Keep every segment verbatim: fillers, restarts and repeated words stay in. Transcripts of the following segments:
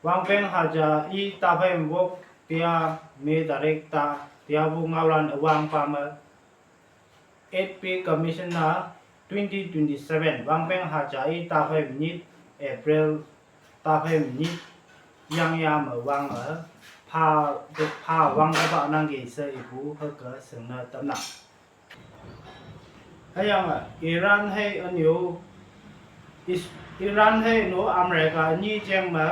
Wangpeng haja i taphei mvok tia me tarik ta tia bu ngaolan awang pa me eight pay commissioner twenty twenty-seven wangpeng haja i taphei mnyit April taphei mnyit yang ya me wang a pha pha wang ka ba nang ge se ibu ha ka seng na tam na. Hüyange Iran hei anyo, Is-, Iran hei no America nyi jeng me,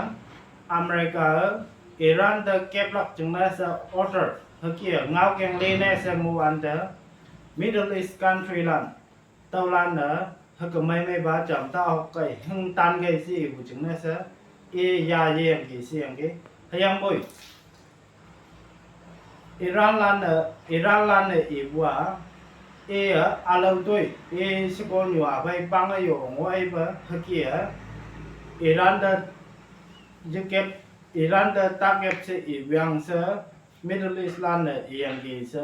America Iran te keplak jeng ne se order, hüke ngao keng le ne se mu an te, Middle East country lan, tüolan ne, hüke mei mei ba jam ta hok kai, hüng tan kai si ibu jeng ne se, e ya yeng ki si yang ki, hüyang boi. Iran lan ne, Iran lan ne ibu a, e a, alao toi, e siko nyu a bai pang a yo ngo ai ba, hüke a, Iran da jikep, Iran da takep se ibu yang se, Middle East lan ne iyang ki se,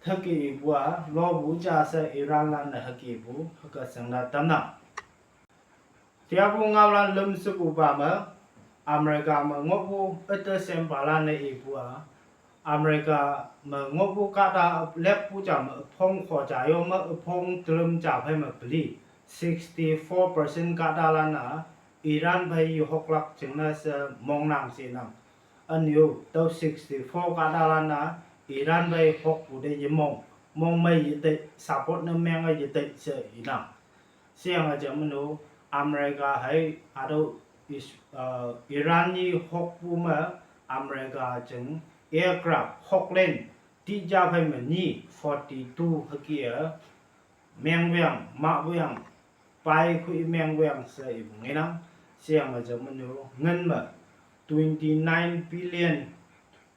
hüke ibu a, lo bu ja se Iran lan ne hüke bu, hüke seng na tam na. Tia bu ngaolan lüm se bu ba me, America me ngoh bu, üte sempa lan ne ibu a, America me ngoh bu kahta lep bu ja me üpong kho ja yo me üpong tülüm ja phei me peli, sixty-four percent kahta lan a, Iran phei yu hoklak jeng ne se mong nang si nang. Anyo, tüo sixty-four kahta lan a, Iran phei hok bu de ye mong, mong mei ye tei, support ne meng ye tei se inang. Siang a jam no, America hei, hatüo Is-, uh, Iran nyi hok bu me, America jeng, aircraft, hok len, ti ja phei me nyi, forty-two hüke a, meng weng, ma weng, pai khui meng weng se ibu ngenang, siang a jam no, ngen me, twenty-nine billion,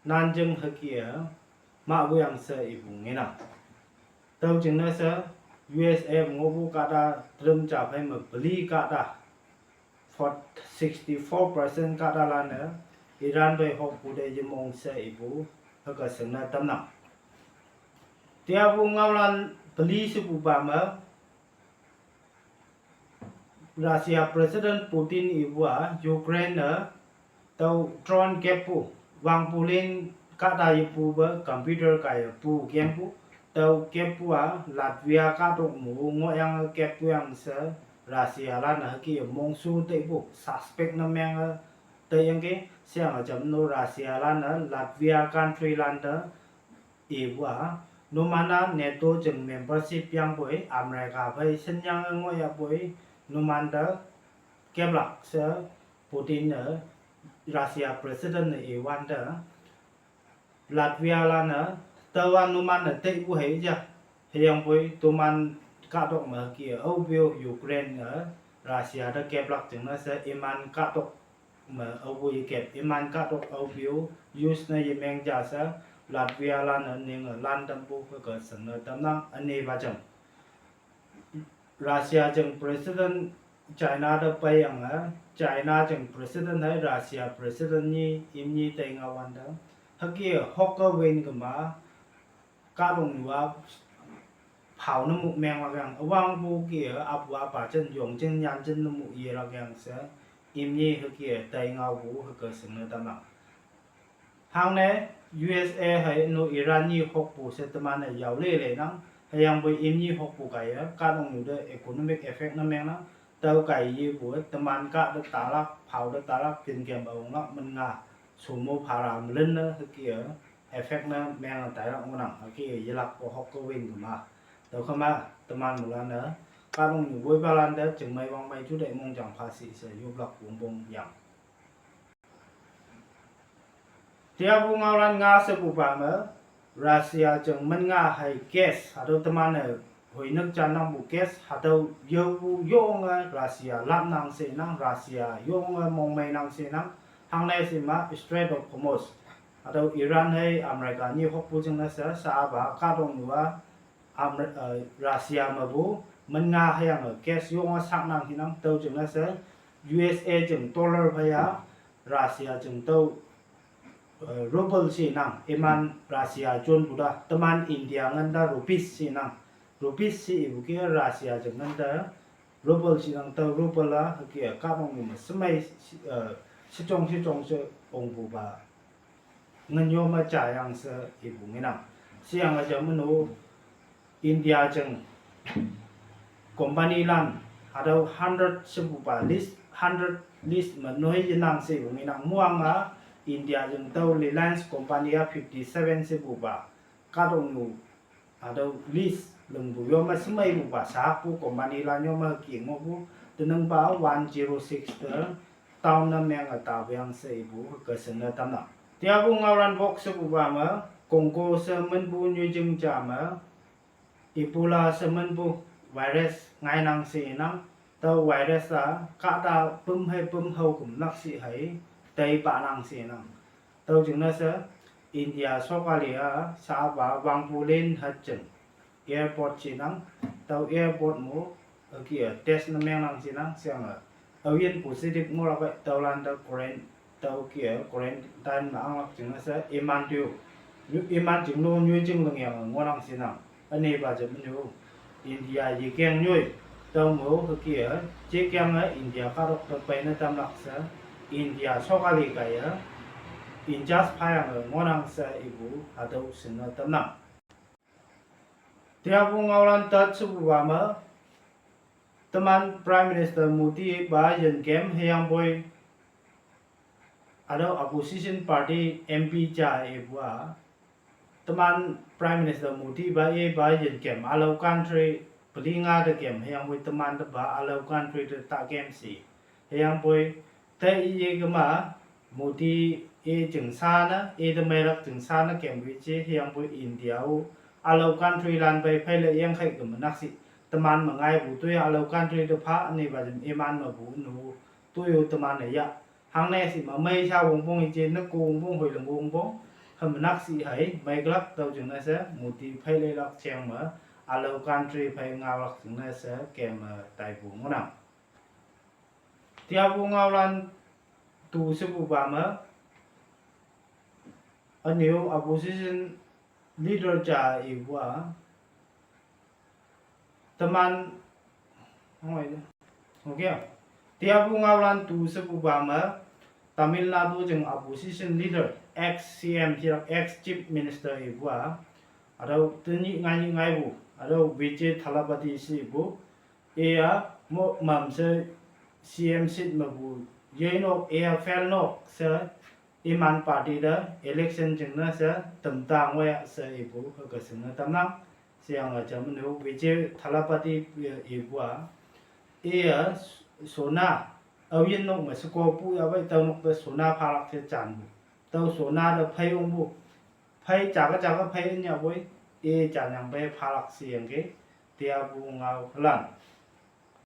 nan jeng hüke a, ma weng se ibu ngenang. Tüo jeng ne se, U S A me ngoh bu kahta, tülüm ja phei me peli kahta, sixty-four percent kahta lan ne, Iran phei hok bu de ye mong se ibu, hüke seng na tam na. Tia bu ngaolan peli se bu ba me, Russia President Putin ibu a, Ukraine ne, tüo drone kep pu, wang pu len kahta ye pu ba, computer ka ye pu keng pu, tüo kep pu a, Latvia kahtok mu, ngohyang kep pu yang se, Russia lan ne hüke mong su tei pu, suspect ne meng a, tei yang ke, siang a jam no Russia lan ne, Latvia country lan te, ipu a, numan-a NATO jing membership yangpoi, America phei shenyang ngohyapoi, numan te keplak she Putin-e Russia president-e iwante, Latvia lan-e taowa numan-e teipu hei ja. Hüyangpoi toman kahtok me hüke aope-o Ukraine-e Russia te keplak jingne she iman kahtok me aopu yekep, iman kahtok aope-o use ne yemeng ja she Latvia lan-e ninge lan tampu hüke shingne tamnang. Ünepa jam Russia jing president China te peiyange, China jing president hei Russia president nyi imnyi tei ngao wante, hüke hokke win kema, kahtoknyu-a phao ne mu menglak yang, üwangpu ke apu apa jen yong jin nyan jin ne mu yelak yang she, imnyi hüke tei ngaopu hüke shingne tamnang. Hangne U S A hei no Iran nyi hokpu she teman-e yao leleinang, hüyangpoi imnyi hokpu kaiye kahtoknyu te economic effect ne mengnang, tüo kaiye yepu teman kahte talak, phao te talak, tinkem aonglak, men nga, sumo phara melen ne hüke effect ne menge tailak ngohnang, hüke yelakpu hokke win kema. Tüokhema teman moilan-e kahtoknyu woipalante chingmei wangmei juteih mongjang pha shi she yoplak wongpong yang. Teapu ngaolan nga shepupa me, Russia jing men nga hei gas, hatüo teman-e hoinük jannangpu gas, hatüo yaopu yonge Russia lapnang shenang, Russia yonge mongmeinang shenang, hangne shima Strait of Hormuz, hatüo Iran hei America nyi hokpu jingne she, sha-apa kahtoknyu-a Amer-, eh, Russia mepu men nga hüyange gas yonge saknang hinang tüo jingne she, U S A jing dollar phei-a, Russia jing tüo, eh, ruble shenang, iman Russia jonpu te, teman India ngin te rupees shenang, rupees she ipu ke Russia jing ngin te ruble shenang, tüo ruble-a hüke kahtoknyu me shemei, eh, shejong shejong she ongpupa ngenyo me ja yang she ipu ngenang. Sheyange ja meno India jing company lan hatüo hundred shepupa list, hundred list me noi yenang she ipu ngenang. Muang-a India jing tüo Reliance company-a fifty seven shepupa kahtoknyu hatüo list lingpu yo me shemeipupa sha pu company lan yo me hüke ngohpu, tenyihpa one zero six te town ne menge taoyang she ipu hüke shingne tamnang. Teapu ngaolan wok shepupa me, Congo she minpu nyoijing ja me Ebola she minpu virus ngainang she inang. Tüo virus-a kahta püm hei püm hao kümlak shi hei teipanang she inang. Tüo jingne she India shokali-a shapa wangpu len hajing airport shinang. Tüo airport mo hüke-e test ne mengnang shinang sheyange, aoyin positive ngohlak pei tüolan te quaran-, tüo ke-e quarantine me anglak jingne she iman tüo, iman jingno nyoijing lingyange ngohnang shinang. Ünepa ja menyu India yekeng nyoi tüo mo hüke-e jekyange India kahtok te peine tamlak she India shokali kaiye in charge phayange ngohnang she ipu hatüo shingne tamnang. Teapu ngaolan tat shepupa me, teman Prime Minister Modi pa yin kem hüyangpoi hatüo opposition party M P ja ipu-a, teman Prime Minister Modi pa ipa yin kem ülao country peli nga te kem hüyangpoi teman tepa ülao country te ta kem shi. Hüyangpoi te iye kema Modi i jingsa ne, i te meilak jingsa ne kem wi je hüyangpoi India-o ülao country lan pei phei le yengkhei keme nak shi. Teman me ngaipu toi ülao country te pha ünepa jam iman mepu nu toi-o teman-e yah. Hangne shi me mei sha wongpong ije, nüko wongpong, hoiling wongpong, hüme nak shi hei meiklak tüo jingne she Modi phei leilak jeng me ülao country phei ngaolak jingne she keme taipu ngohnang. Teapu ngaolan tu shepupa me, ünyu opposition leader ja ipu-a, teman, okay. Teapu ngaolan tu shepupa me, Tamil Nadu jing opposition leader, ex C M, ex Chief Minister ipu-a, hatüo tenyih ngainyih ngaipu, hatüo Vijay Thalapathy she ipu, iya mo mamshe C M seat mepu yei nok, iya fail nok she iman party te election jingne she tamta ngoiya she ipu hüke shingne tamnang. Sheyange ja menyu Vijay Thalapathy ipu-a, iya sona, aoyin nok me sheko pu ya pei tüo nok te sona phalak she janpu. Tüo sona te phei ongpu. Phei jake jake phei nyapoi, i janyang pei phalak sheyangki, teapu ngaolan.